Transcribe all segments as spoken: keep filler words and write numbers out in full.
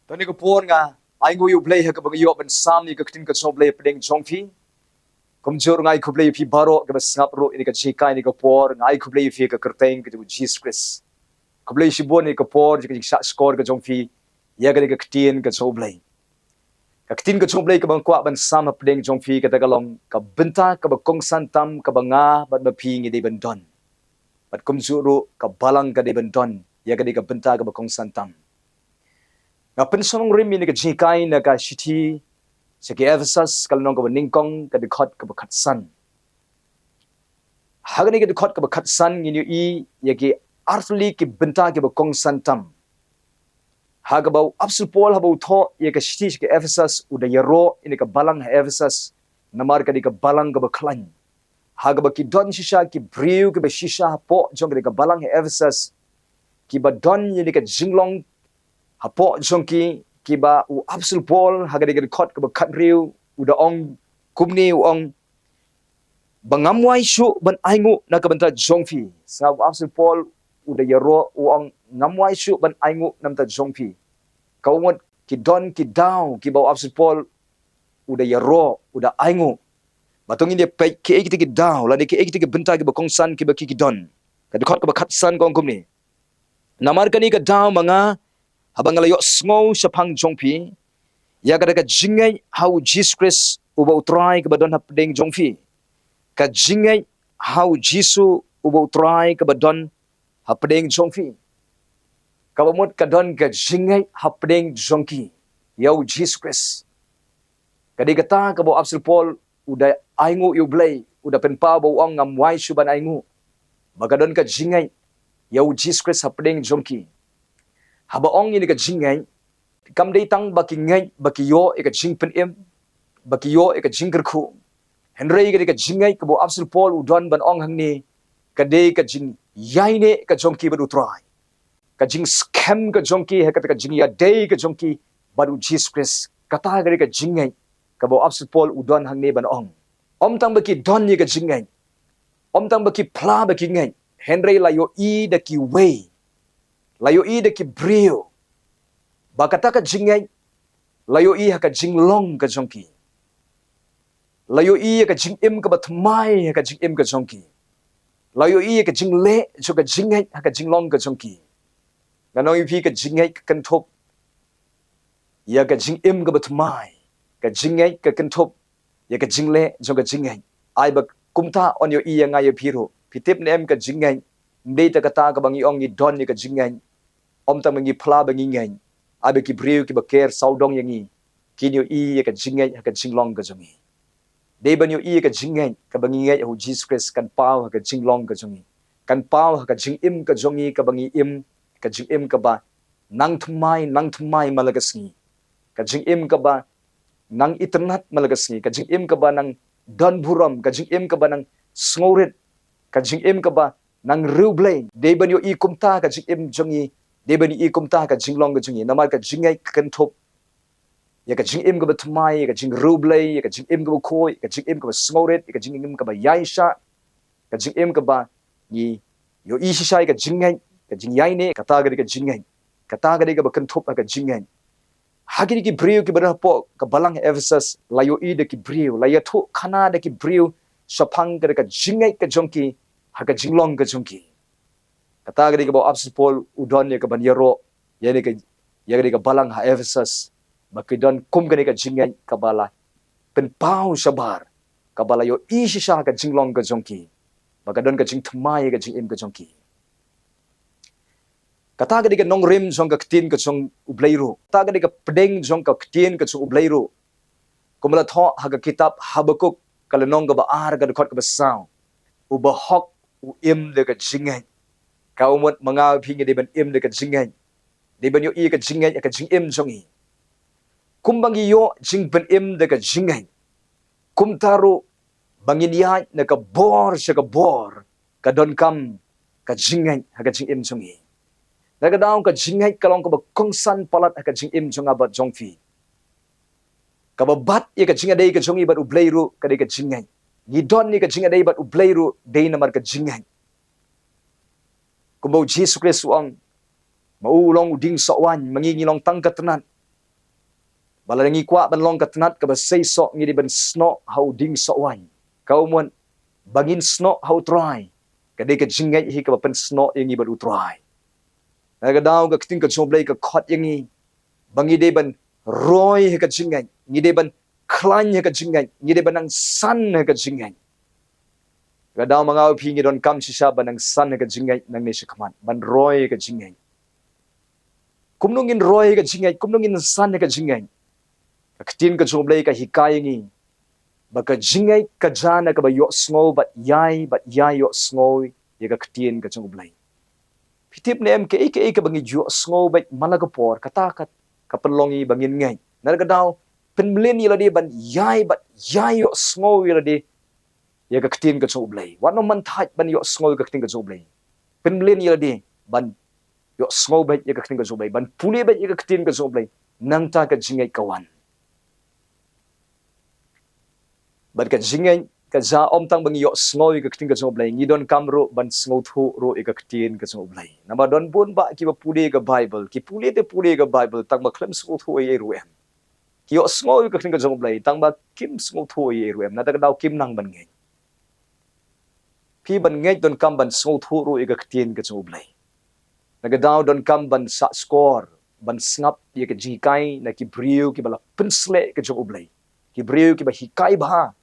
Tang ïa ka por nga ai nguh ïa U Blei ha kaba nga ïoh ban sam ïa ka ktien ka jong U Blei hapdeng jong phi. Kumjuh nga ai khublei ïa phi baroh kiba sngap ruh ïa ka jinghikai ïa ka por, nga ai khublei ïa phi ha ka kyrteng ka jong U Jisu Khrist. Khublei shibun ïa ka por, ïa ka jingshah shkor ka jong phi ïa kane ka ktien ka jong U Blei. Ka ktien ka jong U Blei kaba nga kwah ban sam hapdeng jong phi kata ka long ka bynta kaba kongsan tam kaba nga bad ma phi ngi dei ban don. Bad kumjuh ruh ka balang ka dei ban don ïa kane ka bynta kaba kongsan tam. Nga pynshong rim ïa ka jinghikai na ka shithi sha ki Ephesus ka lynnong kaba nyngkong ka dkhot kaba khatsan. Ha kane ka dkhot kaba khatsan ngin ïohi ïa ki artylli ki bynta kiba kongsan tam. Ha kaba u Apostol Paul haba u thoh ïa ka shithi sha ki Ephesus u da ïaroh ïa ka balang ha Ephesus namar ka dei ka balang kaba khlaiñ. Ha kaba ki don shisha ki briew kiba shisha hapoh jong ka dei ka balang ha Ephesus kiba don ïa ka jinglong hapoh jong ki, kiba u Apostol Paul ha ka dei ka dkhot kaba khathynriew u da ong kumne, u ong ba ngam wai shuh ban ai nguh na ka bynta jong phi. Sa u Apostol Paul u da ïaroh u ong ngam wai shuh ban ai nguh na bynta jong phi. Ka mut ki don ki daw kiba u Apostol Paul u da ïaroh u da ai nguh. Ba to ngin ïa peit kiei kita ki daw lane kiei kita ki bynta kiba kongsan kiba ki ki don. Ka dkhot kaba khatsan ka ong kumne. Namar kane ka daw ma nga haba nga la ïohsngew shaphang jong phi ïa kata ka jingngeit ha U Jisu Khrist uba U Trai kaba don hapdeng jong phi. Ka jingngeit ha U Jisu uba U Trai kaba don hapdeng jong phi. Kaba mut ka don ka jingngeit hapdeng jong ki ïa U Jisu Khrist. Ka dei kata kaba u Apostol Paul u da ai nguh ïa U Blei, u da pynpaw ba u ong ngam wai shuh ban ai nguh. Ba ka don ka jingngeit ïa U Jisu Khrist hapdeng jong ki. Haba ong ïa ka jingngeit, kam dei tang ba ki ngeit ba ki ïoh ïa ka jingpynim, ba ki ïoh ïa ka jingkyrkhu. Hynrei ka dei ka jingngeit kaba u Apostol Paul u don ban ong hangne ka dei ka jingïaineh ka jong ki bad U Trai. Ka jingskhem ka jong ki ha kata ka jingïadei ka jong ki bad U Jisu Khrist. Kata ka dei ka jingngeit kaba u Apostol Paul u don hangne ban ong. Ym tang ba ki don ïa ka jingngeit, ym tang ba ki phla ba ki ngeit, hynrei la ïohi da kiwei, la ïohi da ki briew ba kata ka jingngeit la ïohi ha ka jinglong ka jong ki. La ïohi ha ka jingim kaba thymmai ha ka jingim ka jong ki. La ïohi ha ka jingleh jong ka jingngeit ha ka jinglong ka jong ki. Ngan ong ïa phi, ka jingngeit ka kynthup ïa ka jingim kaba thymmai. Ka jingngeit ka kynthup ïa ka jingleh jong ka jingngeit. Ai ba kumta yn ïohi ïa nga ïa phi ruh. Phi tip ne em, ka jingngeit ym dei tang kata kaba ngi ong ngi don ïa ka jingngeit. Ym tang ba ngi phla ba ngi ngeit. Ai ba ki briew kiba ker sawdong ïa ngi kin ïohi ïa ka jingngeit ha ka jinglong ka jong ngi. Dei ban ïohi ïa ka jingngeit kaba ngi ngeit ha U Jisu Khrist kan paw ha ka jinglong ka jong ngi. Kan paw ha ka jingim ka jong ngi kaba ngi im, ka jingim kaba nang thymmai, nang thymmai man la ka sngi. Ka jingim kaba nang itynnad man la ka sngi. Ka jingim kaba nang don burom, ka jingim kaba nang sngewrit, ka jingim kaba nang riewblei. Dei ban ïohi kumta ka jingim jong ngi, dei ban ïohi kumta ka jinglong ka jong ngi. Namar ka jingngeit ka kynthup ïa ka jingim kaba thymmai, ïa ka jingriewblei, ïa ka jingim kaba khuid, ïa ka jingim kaba sngewrit, ïa ka jingim kaba ïaishah, ka jingim kaba ngi ïohi shisha ïa ka jingngeit, ka jingïaineh, kata ka dei ka jingngeit. Kata ka dei kaba kynthup ha ka jingngeit. Ha kine ki briew kiba don hapoh ka balang Ephesus, la ïohi da ki briew, la ïathuhkhana da ki briew shaphang ka dei ka jingngeit ka jong ki ha ka jinglong ka jong ki. Kata ka dei kaba u Apostol Paul u don ïa kaban ïaroh ïa kane ka, ïa kane ka balang ha Ephesus. Ba ki don kum kane ka jingngeit kaba la pynpaw shabar, kaba la ïohi shisha ha ka jinglong ka jong ki, ba ka don ka jingthymmai ha ka jingim ka jong ki. Kata ka dei ka nongrim jong ka ktien ka jong U Blei ruh. Kata ka dei ka pdeng jong ka ktien ka jong U Blei ruh. Kumba la thoh ha ka kitab Habakuk ka lynnong kaba ar ka dkhot kaba saw. U bahok u im da ka jingngeit. Ka mut ma nga ma phi ngi dei ban im da ka jingngeit. Dei ban ïohi ka jingngeit ha ka jingim jong ngi. Kumba ngi ïoh jingpynim da ka jingngeit, kumta ruh ba ngin ïaid na ka bor sha ka bor, ka donkam ka jingngeit ha ka jingim jong ngi. Na ka daw ka jingngeit ka long kaba kongsan palat ha ka jingim jong nga bad jong phi. Kaba bat ïa ka jingïadei ka jong ngi bad U Blei ruh ka dei ka jingngeit. Ngi don ïa ka jingïadei bad U Blei ruh dei namar ka jingngeit. Kumba U Jisu Khrist u ong, ma u u long u dieng sohwaiñ, ma ngi ngi long tang ka tnat. Ba lada ngi kwah ban long ka tnat kaba sei sok, ngi dei ban snoh ha u dieng soh waiñ. Ka mut ba ngin snoh ha u Trai, ka dei ka jingngeit hi kaba pynsnoh ïa ngi bad u Trai. Na ka daw ka ktien ka jong u Blei ka khot ïa ngi ba ngi dei ban roi ha ka jingngeit, ngi dei ban khlaiñ ha ka jingngeit, ngi dei ban nang san ha ka jingngeit. Ka daw ma nga u phi ngi donkam shisha ban nang san ha ka jingngeit nangne shakhmat, ban roi ha ka jingngeit. Kumno ngin roi ha ka jingngeit, kumno ngin san ha ka jingngeit? Ka ktien ka jong u Blei ka hikai ïa ngi ba ka jingngeit ka jia na kaba ïohsngew bad ïai, bad ïai ïohsngew ïa ka ktien ka jong u Blei. Phi tip ne em, kaei kaei kaba ngi ïohsngew bad man la ka por, kata ka, ka pynlong ïa ngi ba ngin ngeit. Na ka daw pynmlien ïa lade ban ïai bad ïai ïohsngew ïa lade ïa ka ktien ka jong u Blei. Wat nym man thait ban ïohsngew ïa ka ktien ka jong u Blei. Pynmlien ïa lade ban ïohsngew bad ïa ka ktien ka jong u Blei, ban pule bad ïa ka ktien ka jong u Blei. Nangta ka jingngeit ka wan. Bad ka jingngeit ka jia ym tang ba ngi ïohsngew ïa ka ktien ka jong u Blei, ngi donkam ruh ban sngewthuh ruh ïa ka ktien ka jong u Blei. Namar don bun bah kiba pule ka Baibl, ki pule te pule ka Baibl tang ba khlem sngewthuh ei ei ruh em. Ki ïohsngew ïa ka ktien ka jong u Blei tang ba kim sngewthuh ei ei ruh em. Nangta ka daw kim nang ban ngeit. Phi ban ngeit donkam ban sngewthuh ruh ïa ka ktien ka jong u Blei. Na ka daw donkam ban sah skor, ban sngap ïa ka jinghikai na ki briew kiba la pynsleh ka jong u Blei, ki briew kiba hikai bha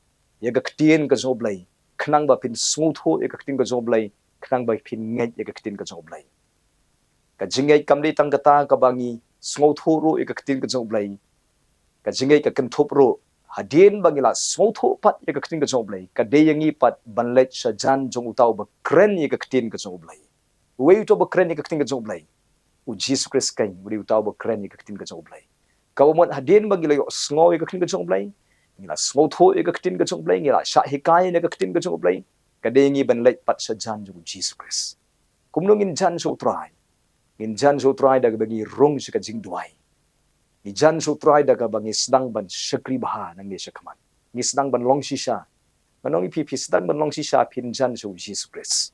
ïa ka ktien ka jong u Blei, khnang ba phin sngewthuh ïa ka ktien ka jong u Blei, khnang ba phin ngeit ïa ka ktien ka jong u Blei. Ka jingngeit kam dei tang kata kaba ngi sngewthuh ruh ïa ka ktien ka jong u Blei. Ka jingngeit ka kynthup ruh, hadien ba ngi la sngewthuh pat ïa ka ktien ka jong u Blei, ka dei ïa ngi pat ban leit sha jan jong uta uba kren ïa ka ktien ka jong u Blei. Uei uta uba kren ïa ka ktien ka jong u Blei? U Jisu Khrist keiñ u dei uta uba kren ïa ka ktien ka jong u Blei. Kaba mut hadien ba ngi la ïohsngew ïa ka ktien ka jong u Blei, ngi la sngewthuh ïa ka ktien ka jong u Blei, ngi la shah hikai ïa ka ktien ka jong u Blei, ka dei ïa ngi ban leit pat sha jan jong u Jisu Khrist. Kumno ngin jan sha u Trai? Ngin jan sha u Trai da kaba ngi rung sha ka jingduwai. Ngi jan sha u Trai da kaba ngi sdang ban shakri bha nangne shakhmat. Ngi sdang ban long shisha. Ngan ong ïa phi, phi sdang ban long shisha phin jan sha u Jisu Khrist.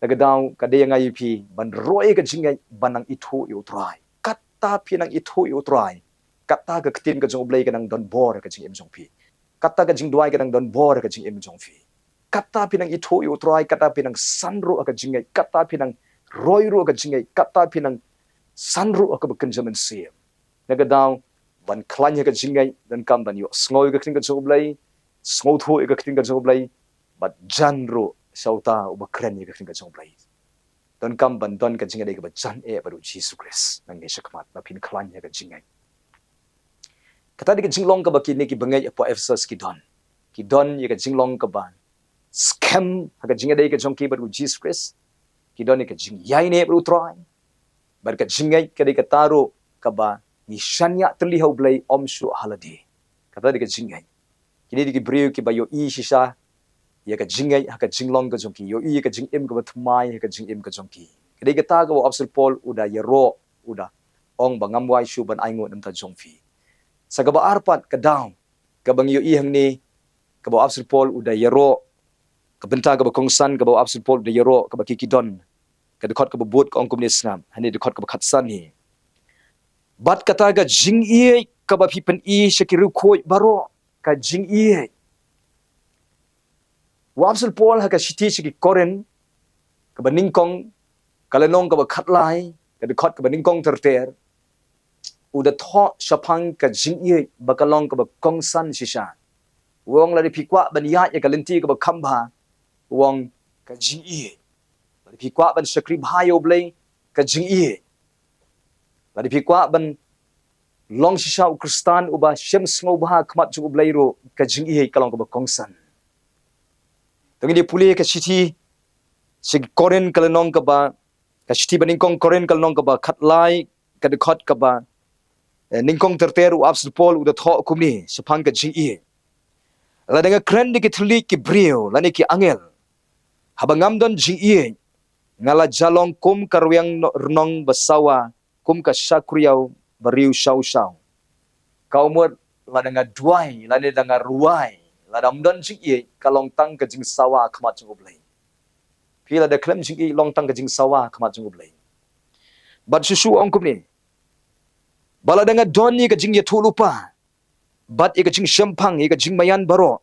Na ka daw ka dei ïa nga ïa phi ban roi ka jingngeit ban nang ithuh ïa u Trai. Kata phi nang ithuh ïa u Trai, kata ka ktien ka jong u Blei ka nang don bor ha ka jingim jong phi. Kata ka jingduwai ka nang don bor ha ka jingim jong phi. Kata phi nang ithuh ïa u Trai, kata phi nang san ruh ha ka jingngeit, kata phi nang roi ruh ha ka jingngeit, kata phi nang san ruh ha kaba kynja mynsiem. Na ka daw ban khlaiñ ha ka jingngeit donkam ban ïohsngew ïa ka ktien ka jong u Blei, sngewthuh ïa ka ktien ka jong u Blei, bad jan ruh sha uta uba kren ïa ka ktien ka jong u Blei. Donkam ban don ka jingïadei kaba jan eh bad u Jisu Khrist nangne shakhmat ba phin khlaiñ ha ka jingngeit. Kata dei ka jinglong kaba kine ki bangeit hapoh Ephesus ki don. Ki don ïa ka jinglong kaba skhem ha ka jingïadei ka jong ki bad u Jisu Khrist. Ki don ïa ka jingïaineh bad u Trai. Bad ka jingngeit ka dei kata ruh kaba ngi shaniah tylli ha u Blei, ym shuh ha lade. Kata dei ka jingngeit. Kine dei ki briew kiba ïohi shisha ïa ka jingngeit ha ka jinglong ka jong ki, ïohi ïa ka jingim kaba thymmai ha ka jingim ka jong ki. Ka dei kata kaba u Apostol Paul u da ïaroh, u da ong ba ngam wai shuh ban ainguh na ka bynta jong phi. Sa kaba ar pat ka daw kaba ngi ïohi hangne, kaba u Apostol Paul u da ïaroh, ka bynta kaba kongsan kaba u Apostol Paul u da ïaroh, kaba ki ki don, ka dkhot kaba bud ka ong kumne, sngap hangne dkhot kaba khatsan hi. Bad kata ka jingïeit kaba phi pyni sha ki riewkhuid baroh, ka jingïeit. U Apostol Paul ha ka shithi sha ki Korinth kaba nyngkong, ka lynnong kaba khatlai, ka dkhot kaba nyngkong ter ter, u da thoh shaphang ka jingïeit ba ka long kaba kongsan shisha. U ong lada phi kwah ban ïaid ïa ka lynti kaba kham bha, u ong, ka jingïeit. Lada phi kwah ban shakri bha ïa u Blei, ka jingïeit. Lada phi kwah ban long shisha u Khristan uba shem sngewbha ha khmat jong u Blei ruh, ka jingïeit ka long kaba kongsan. To ngin ïa pule ka shithi sha ki Korinth ka lynnong kaba, ka shithi ba nyngkong Korinth ka lynnong kaba khatlai, ka dkhot kaba, eh, nyngkong ter ter, u Apostol Paul u da thoh kumne shaphang ka jingïeit. Lada nga kren da ki thylliej ki briew lane ki angel, haba ngam don jingïeit, nga la jia long kum ka rwiang no-, rnong ba sawa, kum ka shakriaw ba riewshaw shaw. Ka mut lada nga duwai lane lada nga rwai, lada ym don jingïeit, ka long tang ka jingsawa ha khmat jong u Blei. Phi, lada khlem jingïeit long tang ka jingsawa ha khmat jong u Blei. Bad shuh shuh ong kumne, Ba lada nga don ïa ka jingïathuhlypa, bad ïa ka jingshemphang, ïa ka jingmaïan baroh,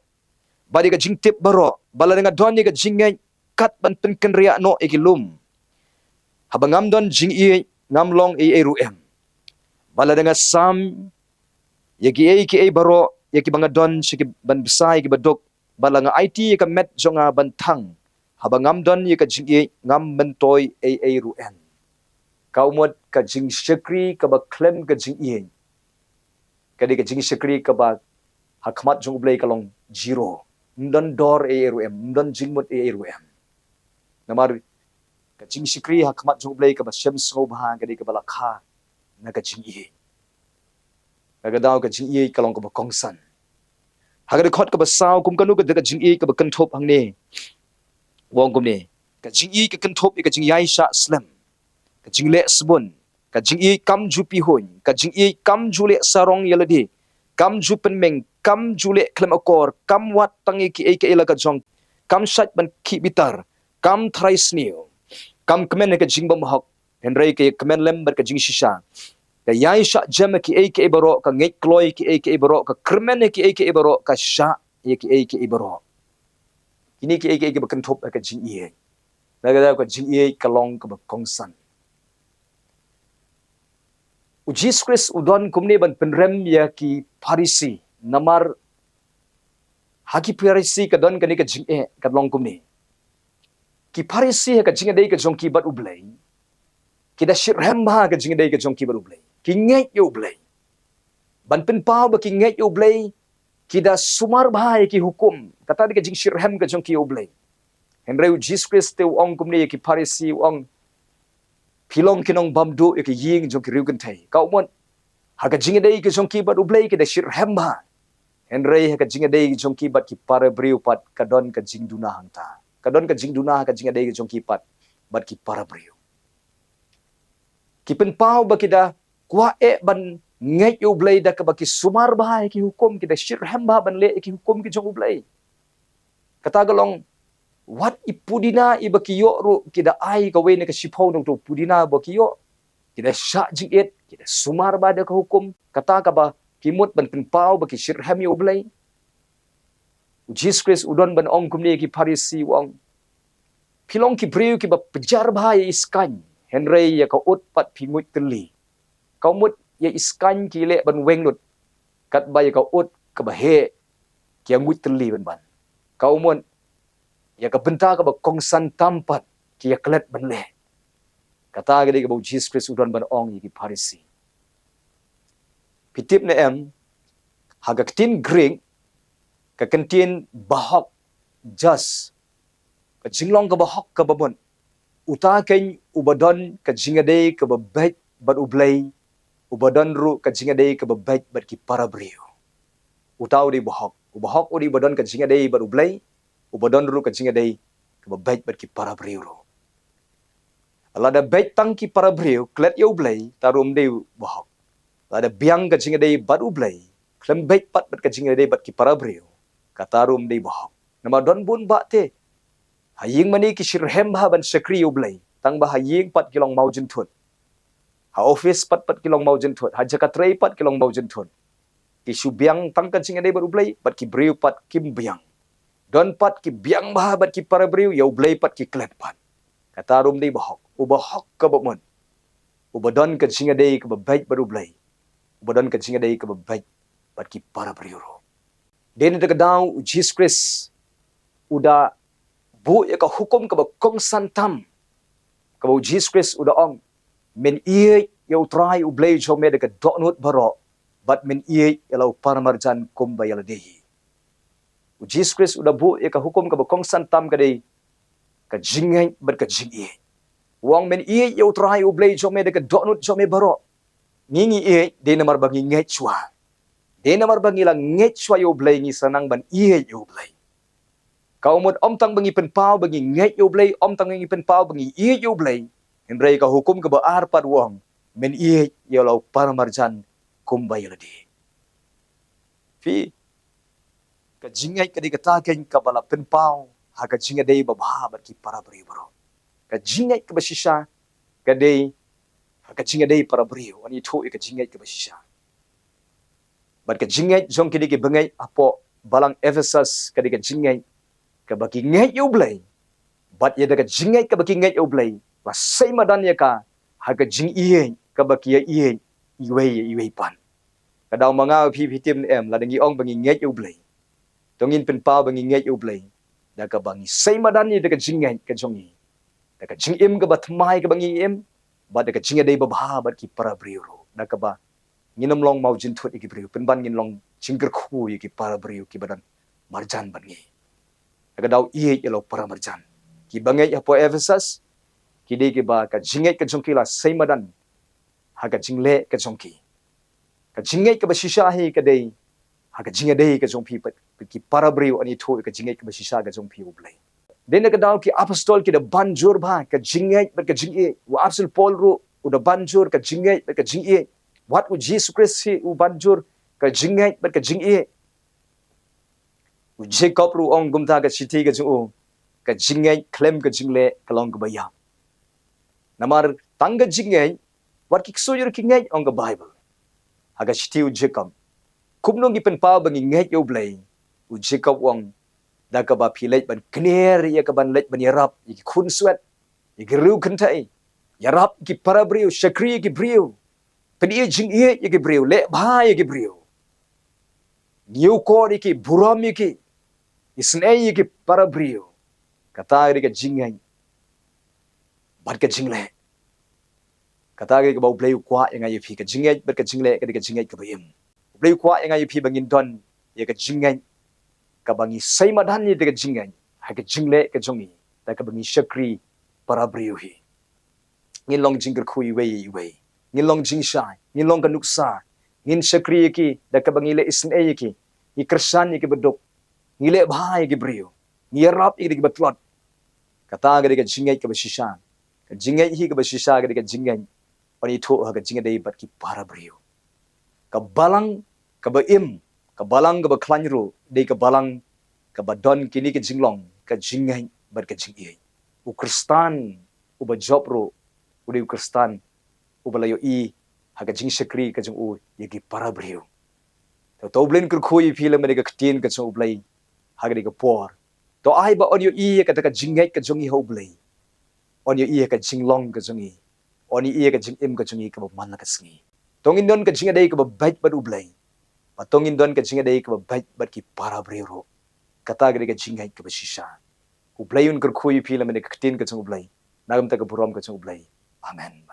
bad ïa ka jingtip baroh, ba lada nga don ïa ka jingngeit kat ban pynkynriah noh ïa ki lum, haba ngam don jingïeit, ngam long ei ei ruh em. Ba lada nga sam ïa kiei kiei baroh, ïa kiba nga don, sha ki ban bsa ïa kiba duk, ba lada nga aiti ïa ka met jong nga ban thang, haba ngam don ïa ka jingïeit, ngam myntoi ei ei ruh em. Ka mut ka jingshakri kaba khlem ka jingïeit, ka dei ka jingshakri kaba ha khmat jong U Blei ka long zero. Ym don dor ei ei ruh em, ym don jingmut ei ei ruh em. Namar ka jingshakri ha khmat jong U Blei kaba shem sngewbha ka dei kaba la kha na ka jingïeit. Ka daw ka jingïeit ka long kaba kongsan. Ha ka dkhot kaba saw, kum kano ka jingïeit kaba kynthup hangne? U ong kumne: ka jingïeit ka kynthup ïa ka jingïaishah slem, ka jingleh sbun, ka jingïeit kam ju pihuiñ, ka jingïeit kam ju leh sarong ïa lade, kam ju pynmeng, kam ju leh khlem akor, kam wad tang ïa kiei kiei la ka jong, kam shait ban khih bitar, kam tharai sniew, kam kmen ha ka jingbymhok, hynrei ka ïakmen lem bad ka jingshisha, ka ïaishah jem ha kiei kiei baroh, ka ngeit kloi ha kiei kiei baroh, ka kyrmen ha kiei kiei baroh, ka shah ïa kiei kiei baroh. Kine kiei kiei kiba kynthup ha ka jingïeit. Na ka daw ka jingïeit ka long kaba kongsan. U Jisu Khrist u don kumne ban pynrem ïa ki Pharisi. Namar ha ki Pharisi ka don kane ka jingeh, ka long kumne: ki Pharisi ha ka jingïadei ka jong ki bad U Blei, ki da shitrhem bha ha ka jingïadei ka jong ki bad U Blei. Ki ngeit ïa U Blei. Ban pynpaw ba ki ngeit ïa U Blei, ki da sumar bha ïa ki hukum. Kata dei ka jingshitrhem ka jong ki ïa U Blei. Hynrei U Jisu Khrist te u ong kumne ïa ki Pharisi, u ong: Phi long ki nongbymduh ïa ki ïing jong ki riewkynthei. Ka mut, ha ka jingïadei ka jong ki bad U Blei ki da shitrhem bha, hynrei ha ka jingïadei ka jong ki bad ki para briew pat ka don ka jingduna hangta. Ka don ka jingduna ha ka jingïadei ka jong ki pat bad ki para briew. Ki pynpaw ba ki da kwah eh ban ngeit ïa U Blei da kaba ki sumar bha ïa ki hukum, ki da shitrhem bha ban leh ïa ki hukum ki jong U Blei. Kata ka long, wat i pudina iba ki ïoh ruh ki da ai kawei na ka shiphew na uto u pudina ba ki ïoh. Ki da shah jingit, ki da sumar bha da ka hukum. Kata kaba ki mut ban pynpaw ba ki shitrhem ïa U Blei. U Jisu Khrist u don ban ong kumne ïa ki Pharisi, u ong: Phi long ki briew kiba pynjar bha ïa i skaiñ, hynrei ïa ka ut pat phi nguid tylli. Ka mut ïa i skaiñ ki leh ban weng lut, katba ïa ka ut kaba heh ki ïa nguid tylli ban ban. Ka mut ïa ka bynta kaba kongsan tam pat ki ïa klet ban leh. Kata ka dei kaba U Jisu Khrist u don ban ong ïa ki Pharisi. Phi tip ne em, ha ka ktien Greek, ka kyntien bahok, just, ka jinglong kaba hok kaba mut, uta keiñ uba don ka jingïadei kaba beit bad U Blei, uba don ruh ka jingïadei kaba beit bad ki para briew. Uta u dei bahok. U bahok u dei uba don ka jingïadei bad U Blei, uba don ruh ka jingïadei kaba beit bad ki para briew ruh. Lada beit tang ki para briew, klet ïa U Blei, ta ruh um dei bahok. Lada biang ka jingïadei bad U Blei, khlem beit pat bad ka jingïadei bad ki para briew, kata ruh um dei bahok. Namar don bun bah te ha ïing mane ki shitrhem bha ban shakri ïa U Blei, tang ba ha ïing pat ki long mawjynthut. Ha office pat pat ki long mawjynthut, ha jaka trei pat ki long mawjynthut. Ki shu biang tang ka jingïadei bad U Blei, bad ki briew pat kim biang. Don pat ki biang bha bad ki para briew, ïa U Blei pat ki klet pat. Kata ruh um dei bahok. U bahok kaba mut, uba don ka jingïadei kaba beit bad U Blei, uba don ka jingïadei kaba beit bad ki para briew ruh. Dei na kata ka daw U Jisu Khrist u da buh ïa ka hukum kaba kongsan tam, kaba U Jisu Khrist u da ong: Men ïeit ïa U Trai U Blei jong me da ka dohnud baroh, bad men ïeit ïa la u paramarjan kumba ïa lade hi. U Jisu Khrist u da buh ïa ka hukum kaba kongsan tam, ka dei ka jingngeit bad ka jingïeit. U ong: Men ïeit ïa U Trai U Blei jong me da ka dohnud jong me baroh. Ngi ngi ïeit dei namar ba ngi ngeit shuwa. Dei namar ba ngi la ngeit shuwa ïa U Blei ngi sa nang ban ïeit ïa U Blei. Ka mut ym tang ba ngi pynpaw ba ngi ngeit ïa U Blei, ym tang ba ngi pynpaw ba ngi ïeit ïa U Blei, hynrei ka hukum kaba ar pat u ong: Men ïeit ïa la u paramarjan kumba ïa lade. Phi, ka jingngeit ka dei kata keiñ kaba la pynpaw ha ka jingïadei babha bad ki para briew baroh. Ka jingngeit kaba shisha ka dei Ha ka jingïadei para briew, yn ithuh ïa ka jingngeit kaba shisha. Bad ka jingngeit jong kine ki bangeit hapoh balang Ephesus ka dei ka jingngeit kaba ki ngeit ïa U Blei. Bad ïa da ka jingngeit kaba ki ngeit ïa U Blei, la sei madan ïa ka ha ka jingïeit kaba ki ïa ïeit iwei ïa iwei pat. Ka daw ma nga phi phi tim ne em, lada ngi ong ba ngi ngeit ïa U Blei, to ngin pynpaw ba ngi ngeit ïa U Blei da kaba ngi sei madan ïa da ka jingngeit ka jong ngi, da ka jingim kaba thymmai kaba ngi im, bad da ka jingïadei babha bad ki para briew ruh, da kaba ngin ym long mawjynthut ïa ki briew, pynban ngin long jingkyrkhu ïa ki para briew kiba don marjan bad ngi. Da ka daw ïeit ïa la u para marjan. Ki bangeit hapoh Ephesus ki dei kiba ka jingngeit ka jong ki la sei madan ha ka jingleh ka jong ki. Ka jingngeit kaba shisha hi ka dei ha ka jingïadei ka jong phi bad ki para briew, yn ithuh ïa ka jingngeit kaba shisha ka jong phi ïa U Blei. Dei na ka daw ki apostol ki da ban jur bha ka jingngeit bad ka jingïeit. U apostol Paul ruh u da ban jur ka jingngeit bad ka jingïeit. Wat u Jisu Khrist hi u ban jur ka jingngeit bad ka jingïeit. U Jakob ruh u ong kumta ha ka shithi ka jong u, ka jingngeit khlem ka jingleh ka long kaba ïap. Namar tang ka jingngeit, wat ki ksuid ruh ki ngeit, ong ka Baibl. Ha ka shithi u Jakob, kumno ngi pynpaw ba ngi ngeit ïa U Blei? U Jakob u ong, da kaba phi leit ban kner ïa ka ban leit ban ïarap ïa ki khunswet, ïa ki riew kynthei, ïarap ïa ki para briew, shakri ïa ki briew, pynïaid jingïeit ïa ki briew, leh bha ïa ki briew, ñiewkor ïa ki, burom ïa ki, isynei ïa ki para briew. Kata ka dei ka jingngeit bad ka jingleh. Kata ka dei kaba U Blei u kwah ïa nga ïa phi, ka jingngeit bad ka jingleh ka dei ka jingngeit kaba im. U Blei u kwah ïa nga ïa phi ba ngin don ïa ka jingngeit kaba ngi sei madan ïa da ka jingngeit ha ka jingleh ka jong ngi, da kaba ngi shakri para briew hi. Ngin long jingkyrkhu iwei ïa iwei, ngin long jingshai, ngin long ka nuksa, ngin shakri ïa ki da kaba ngi leh isynei ïa ki, ngi kyrshan ïa ki baduk, ngi leh bha ïa ki briew, ngi ïarap ïa ki da ki batlot. Kata ka dei ka jingngeit kaba shisha. Ka jingngeit hi kaba shisha ka dei ka jingngeit, yn ithuh ha ka jingïadei bad ki para briew. Ka balang kaba im, ka balang kaba khlaiñ ruh dei ka balang kaba don kine ki jinglong, ka jingngeit bad ka jingïeit. U Khristan uba jop ruh u dei u Khristan uba la ïohi ha ka jingshakri ka jong u ïa ki para briew. To, to U Blei un kyrkhu ïa phi lem bad ka ktien ka jong U Blei ha kane ka por. To ai ba yn ïohi ïa kata ka jingngeit ka jong ngi ha U Blei, yn ïohi ïa ka jinglong ka jong ngi, yn ïohi ïa ka jingim ka jong ngi kaba man la ka sngi. To ngin don ka jingïadei kaba beit bad U Blei, bad to ngin don ka jingïadei kaba beit bad ki para briew ruh. Kata ka dei ka jingngeit kaba shisha. U Blei un kyrkhu ïa phi lem bad ka ktien ka jong U Blei, na ka bynta ka burom ka jong U Blei. Amen.